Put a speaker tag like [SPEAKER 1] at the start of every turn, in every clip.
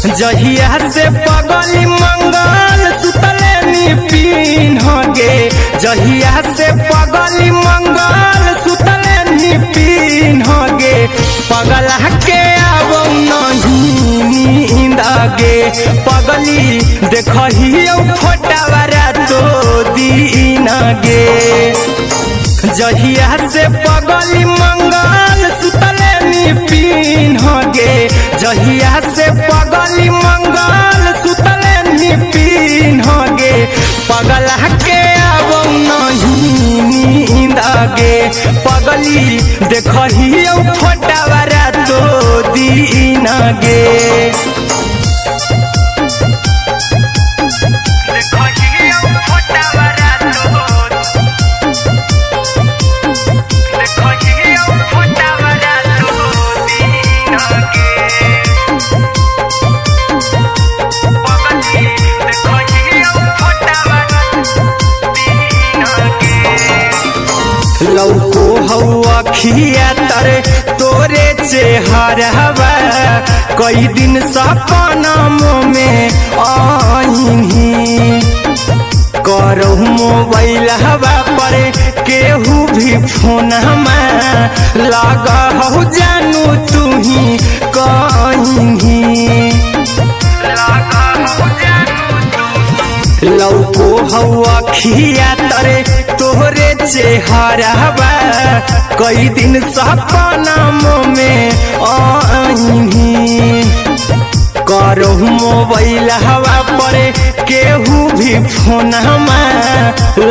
[SPEAKER 1] जहिया से पगली मंगल सुतले नी पीन गे, जहिया से पगली मंगल सुतले नी पीन गे, पगला के आबो नहीं नींद गे, पगली देखहियो फोटावा रातो दिन गे। जहिया से पगली मंगल सुतले नी पीन गे, जहिया से पगली मंगल सुतले नी पीन गे, पगला के आबो नहीं नींद गे, पगली देखहियो फोटावा रातो दिन गे। लौको हौ अखिया तरे तोरे चेहरवा, कई दिन सपना में आईही, करहु मोबाइल हवा पर केहू भी फोन लगा हौ जानू तुही कहीं। लौको हौ अखिया तरे तोहरे चेहरवा, कई दिन सपना में आईही, करहु मोबाइल हवा पर केहू भी फोन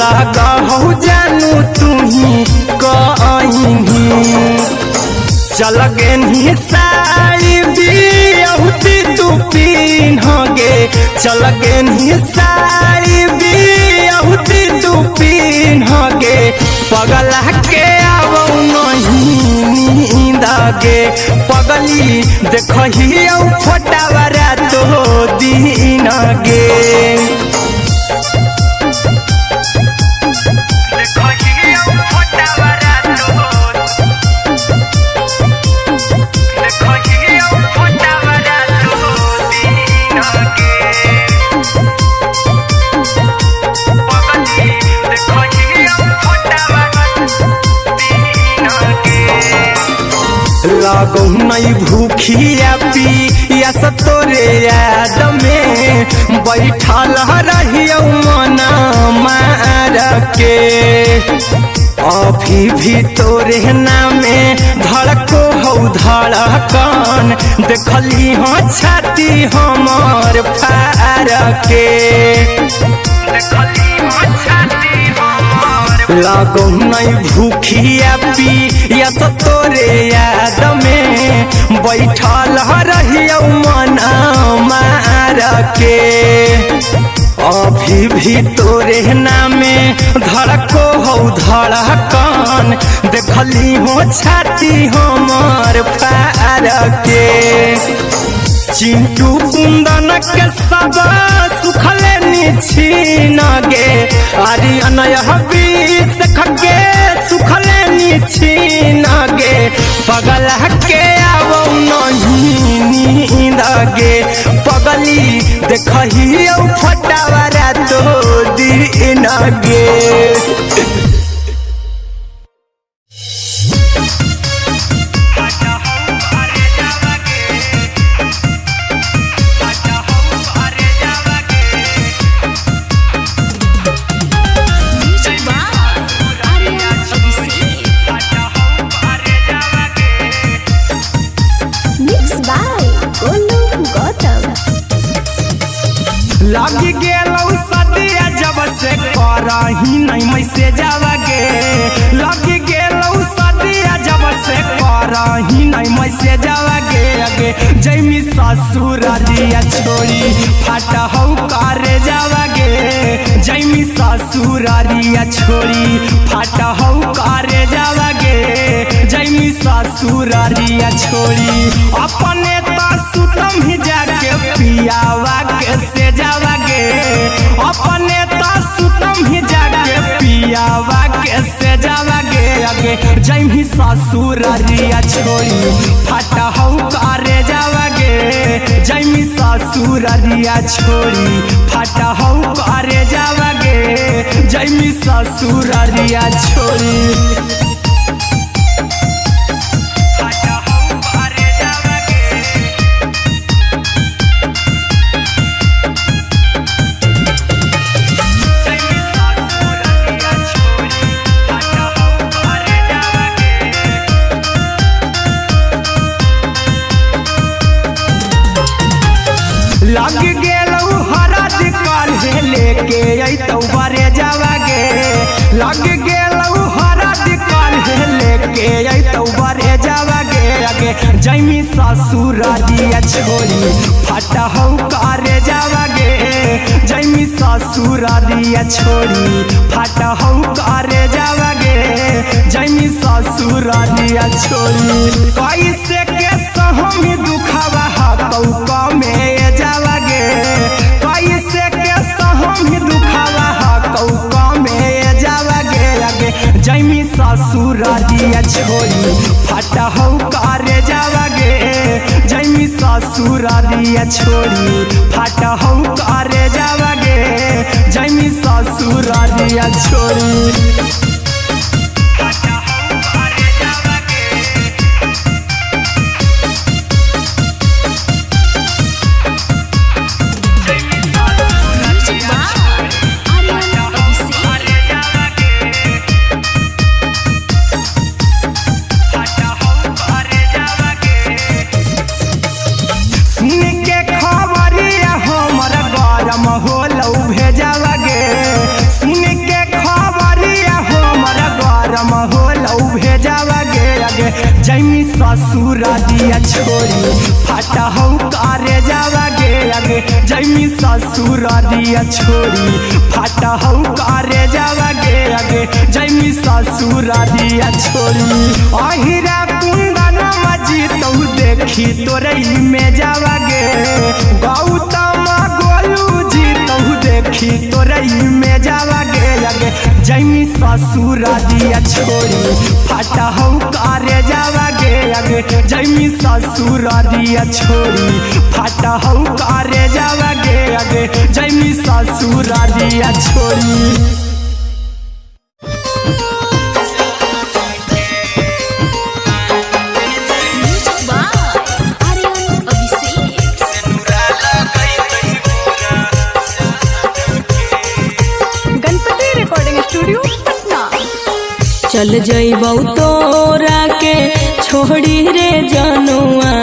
[SPEAKER 1] लगा हौ जानू तुही कहीं। चल गेन्ही साड़ी बियाहुती तू पीन गे, चल गेन्ही साड़ी बियाहुती तू पीन गे, पगला के आबो नहीं नींद गे, पगली देखहियो फोटावा रातो दिन गे। लगौ नहीं भूखिया पिया तोरे याद में, बैठल रहियो मन मार के, अभी भी तोरे नामे धड़को हौ धड़कन, देखली हो छाती हमर फार के। लगौ नहीं भूखिया पिया तोरे याद में, बैठल रहियो मन मार के, अभी भी तोरे नामे धड़को हौ धड़कन, देखली हो छाती हमर फार के। चिंटू कुंदन के सब सुखले निछीन गे, आरी अनय बीस खगे सुखले निछीन गे, पगला के आबो नहीं नींद गे, पगली देखहियो फोटावा रातो दिन गे। लग गेलौ सदिया जब से करही नहीं मैसेज गे, लग गेलौ सदिया जब से करही नहीं मैसेज गे, अगे जैमी ससुररिया छोड़ी फाट हौ करे जावा गे, जैमी ससुररिया छोड़ी फाट हौ करे जावा गे, जैमी ससुररिया छोड़ी अपने त सुतम ही जाके पियावा के से जावा गे, अपने त सुतम ही जाके पियावा के से जावा गे, अगे जैमी ससुररिया छोड़ी फाट हौ करे जावा गे, जावागे जैमी ससुररिया छोड़ी फाटा हौ करे जावागे जैमी ससुररिया छोड़ी फाटा हौ करे जावागे। जैमी ससुररिया छोड़ी फाटा हौ करे जावागे। लग गेलौ हरद काल्हे लेके अइतौ बरे जावागे लग गेलौ हरद काल्हे लेके अइतौ बरे जावागे आगे जैमी ससुररिया छोड़ी फाटा हौ करे जावागे जैमी ससुररिया छोड़ी फाटा हौ करे जावागे जैमी ससुररिया छोड़ी कैसे के सहमी दुखावा हकौ कमे जावागे कैसे के सहमी दुखावा हकौ कमे जावागे आगे जैमी ससुररिया छोड़ी फाटा हौ करे जावागे जैमी ससुररिया छोड़ी फाटा हौ करे जावागे जैमी ससुररिया छोड़ी फाटा हौ करे जावागे।
[SPEAKER 2] Music by Aryan Abhishek.
[SPEAKER 1] सुन के खबरिया हमर गरम होलौ भेजावागे सुन के खबरिया हमर गरम होलौ भेजावागे आगे जैमी ससुररिया छोड़ी फाटा हौ करे जावागे आगे जैमी ससुररिया छोड़ी फाटा हौ करे जावागे आगे जैमी ससुररिया छोड़ी अहिरा कुंदन मजीतौ देखी तोरई में जावागे गौतम गोलू जीतौ देखी तोरई में जावागे आगे जैमी ससुररिया छोड़ी फाटा हौ करे जावागे आगे जैमी ससुररिया छोड़ी फाटा हौ करे जावागे आगे जैमी ससुररिया छोड़ी।
[SPEAKER 2] Music by Aryan Abhishek.
[SPEAKER 3] Ganpati recording studio Patna.
[SPEAKER 4] चल जइबौ तोरा के छोड़ी रे जनुआ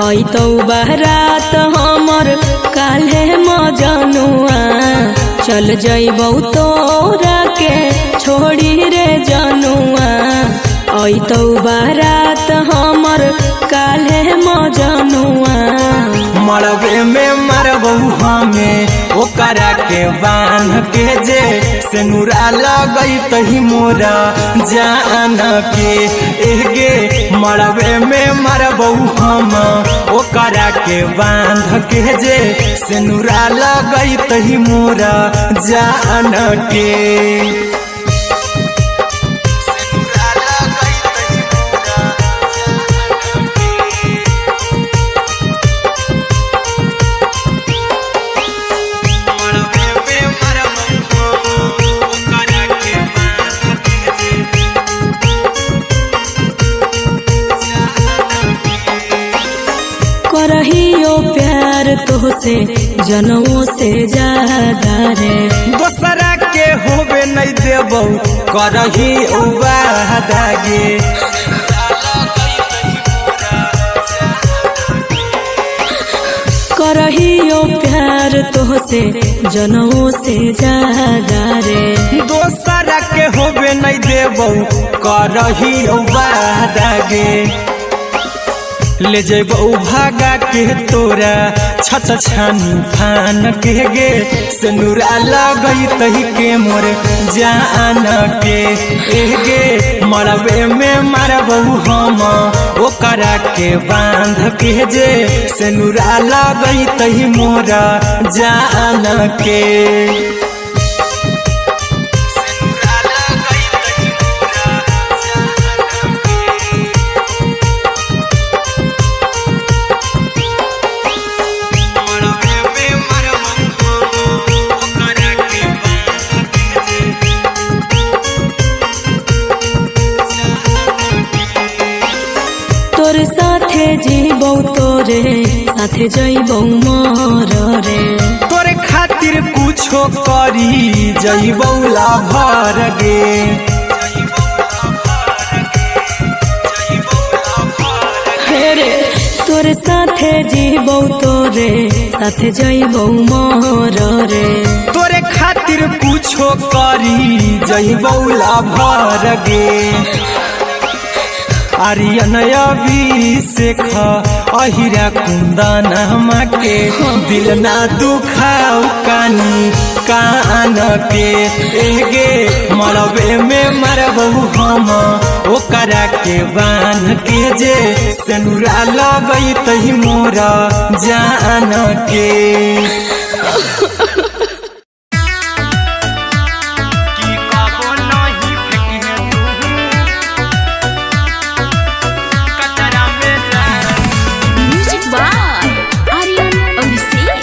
[SPEAKER 4] अइतौ बारात हमर काल्हे मजनुआ चल जइबौ तोरा के छोड़ी रे जनुआ अइतौ बारात हमर काल्हे मजनुआ।
[SPEAKER 1] मरबे में मरबौ हमें ओकरा के बांध के जे सेनुरा लगई तही मोरा जान के एगे मरबे में मरबौ हम ओकरा के बांध के जे सेनुरा लगई तही मोरा जान के। सेनुरा लगई तही मोरा जान के।
[SPEAKER 4] करहियो प्यार तोहसे जनमो से ज्यादा रे
[SPEAKER 1] दोसरा के होबे नहीं देबौ करही वादा गे।
[SPEAKER 4] करहियो प्यार तोहसे जनमो से ज्यादा रे
[SPEAKER 1] दोसरा के होबे नहीं देबौ करही वादा गे। ले जेबौ भागा के तोरा छत छानी फान के गे सेनुरा लगई तही के मोर जान के एगे मरबे में मारबौ हम ओकरा के बांध के जे सेनुरा लगई तही मोरा जान के। सेनुरा लगई तही मोरा जान के।
[SPEAKER 4] तोर साथे जीबौ तोरे साथे जइबौ मर रे।
[SPEAKER 1] तोरे खातिर कुछो करी जइबौ लाभर गे।
[SPEAKER 4] हे रे तोरे साथे जीबौ तोरे साथे जइबौ मर रे।
[SPEAKER 1] तोरे खातिर कुछो करी जइबौ लाभर गे। आर्यन अभिषेक अहिरा कुंदन के दिल ना दुखाऊ कानी कान के। एगे मरबे में मरबू हम ओकरा के बांध के जे सेनुरा लगई तही मोरा जान के। की कबो नहीं फेंके तू कचरा में जान।
[SPEAKER 2] म्यूजिक बाय आर्यन अभिषेक।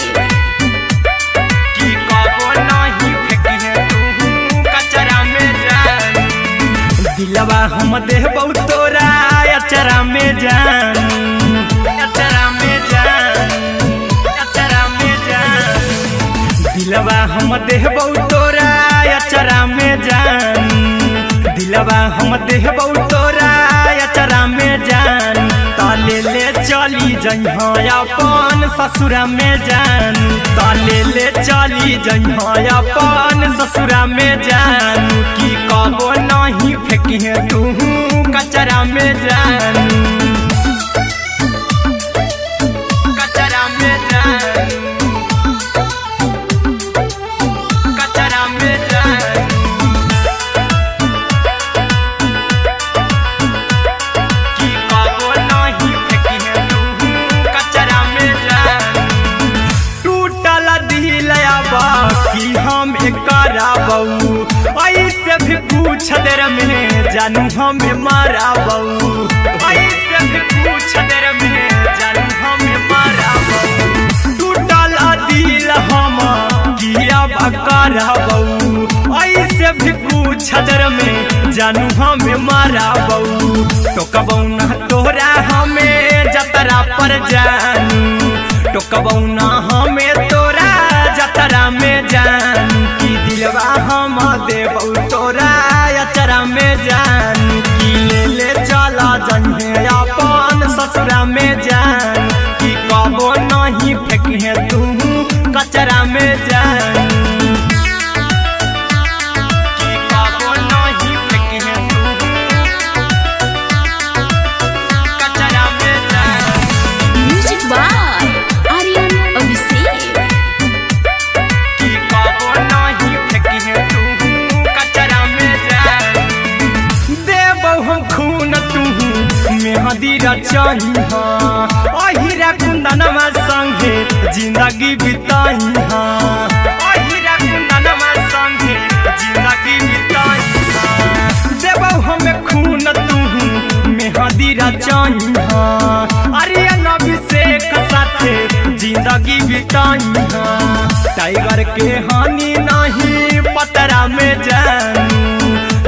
[SPEAKER 1] की कबो नहीं फेंके तू कचरा में जान। दिलवा हम देहबौ तोरा अचरा में जान, अचरा में जान, अचरा में जान। दिलवा हम देहबौ तोरा अचरा में जान। दिलवा हम देहबौ तोरा अचरा में जान। ताले ले चली जइहा अपन ससुरा में जान। ताले ले चली जइहा अपन ससुरा में जान। की कबो नहीं फेंकिहे तू कचरा में जान, कचरा में जान, कचरा में जान। की कबो नहीं फेंकिहे तू कचरा में जान। टूटल दिल अब की हम कराबऊ, ऐसे भी पूछ देर में जानू हमें माराबऊ। ऐसे भी पूछ देर में जानू हमें माराबऊ। टूटल दिल हम की अब कराबऊ, ऐसे भी पूछ देर में जानू हमें माराबऊ। टोकबऊ ना तोरा हमें जतरा पर जानू, टोकबऊ ना हमें तोरा जतरा में जान। की दिलवा हम देबऊ तोरा अचरा में जान। की ले ले चला जइहे अपन ससुरा में जान। की कबो नहीं फेंकिहे तू कचरा में जान। की कबो नहीं फेंकिहे तू कचरा में जान।
[SPEAKER 2] म्यूजिक बाय आर्यन अभिषेक।
[SPEAKER 1] की कबो नहीं फेंकिहे तू कचरा में जान। देबौ हम खून तू मेहंदी रचहिहा, अहिरा कुंदनमा संगे जिंदगी बिताहिहा। अहिरा कुंदनमा संगे जिंदगी बिताहिहा। देबौ हम खून तू मेहंदी रचहिहा, आर्यन अभिषेक साथे जिंदगी बिताहिहा। टाइगर के हानि नहीं पतरा में जानू,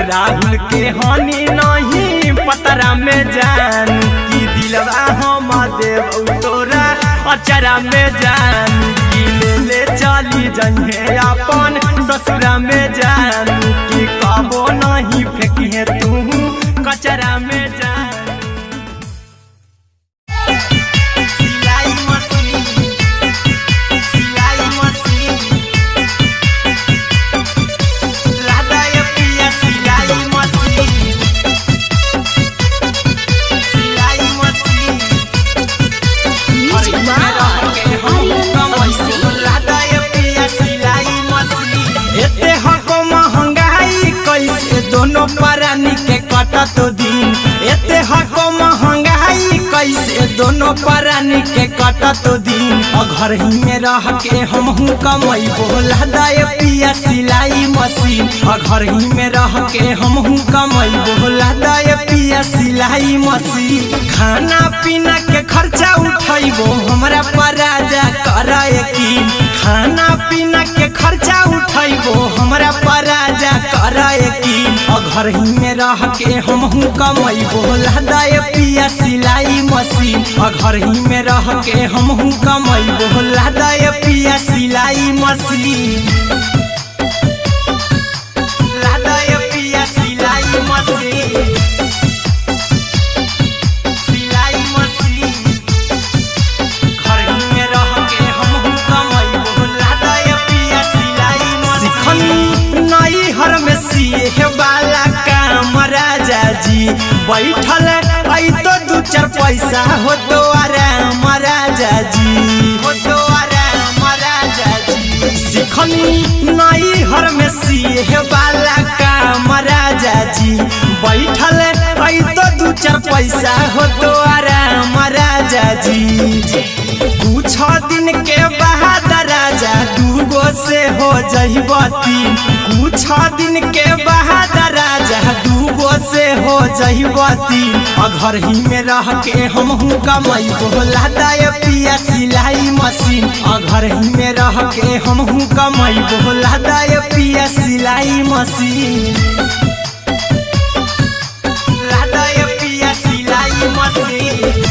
[SPEAKER 1] राहुल के हानि नहीं पतरा में जानू। की दिलवा हम देबौ तोरा अचरा में जानू। की ले ले चली जइहे अपन ससुरा में जानू। की कबो नहीं फेंकिहे तू कचरा में जान। सिलाई मशीन, सिलाई मशीन, लादा ये पिया सिलाई मशीन, सिलाई मशीन।
[SPEAKER 2] म्यूजिक बाय आर्यन अभिषेक।
[SPEAKER 1] लादा ये पिया सिलाई मशीन। एते हको महंगाई कैसे दोनों प्राणी के कटत दिन। एते हको महंगाई कैसे दोनों प्राणी के कटत दिन। घर ही में रह के हमहू कमैबो लादा ये पिया सिलाई मशीन। घर ही में रह के हमहू कमैबो लादा ये पिया सिलाई मशीन। खाना पीना के खर्चा उठैबो हमरा पर राजा कर यकीन। खाना पीना के खर्चा उठैबो हमरा पर राजा कर की घर ही में रह के हमहू कमैबो लहदाए पिया सिलाई मशीन। घर ही में रह के हमहू कमैबो लहदाए पिया सिलाई मशीन। लहदाए पिया सिलाई मशीन, सिलाई मशीन। घर ही में रह के हमहू कमैबो लहदाए पिया सिलाई मशीन। सिखनी नई हर में सीहे वाला काम राजा जी, बैठल आई तो दू चार पैसा हो तो आराम राजा जी, हो तो आराम राजा जी। सिखनी नई हर में सीहे वाला काम राजा जी, बैठल आई तो दू चार पैसा हो तो आराम राजा जी। कुछ दिन के बाद राजा दूगो से हो जइबती, कुछ दिन के बाद राजा दूगो से हो जइबती। घर ही में रह के हमहू कमैबो लहदाए पिया सिलाई मशीन। घर ही में रह के हमहू कमैबो लहदाए पिया सिलाई मशीन। लहदाए पिया सिलाई मशीन,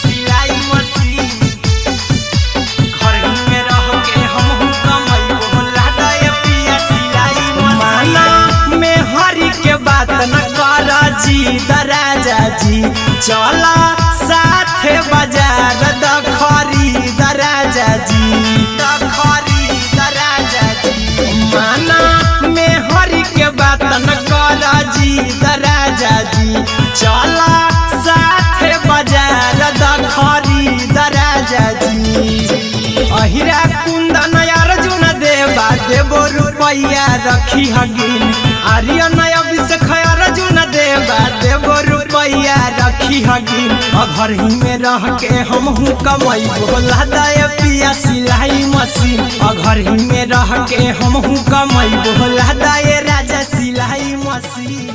[SPEAKER 1] सिलाई मशीन। घर ही में रह के हमहू कमैबो लहदाए पिया सिलाई मशीन। माना में हरि के बात न कर जी राजा जी, चला साथे बाजार दखरी राजा जी, दखरी राजा जी। माना में हरि के बात न कर जी राजा जी, चला साथे बाजार दखरी राजा जी। अहिरा कुंदन अर्जुन देवा देवो रुपैया रखी हगिन, आर्यन अभिषेक अर्जुन देवा देवो रुपैया रखी हगिन। घर ही में रह के हमहू कमैबो लहदाए पिया सिलाई मशीन। घर ही में रह के हमहू कमैबो लहदाए राजा सिलाई मशीन।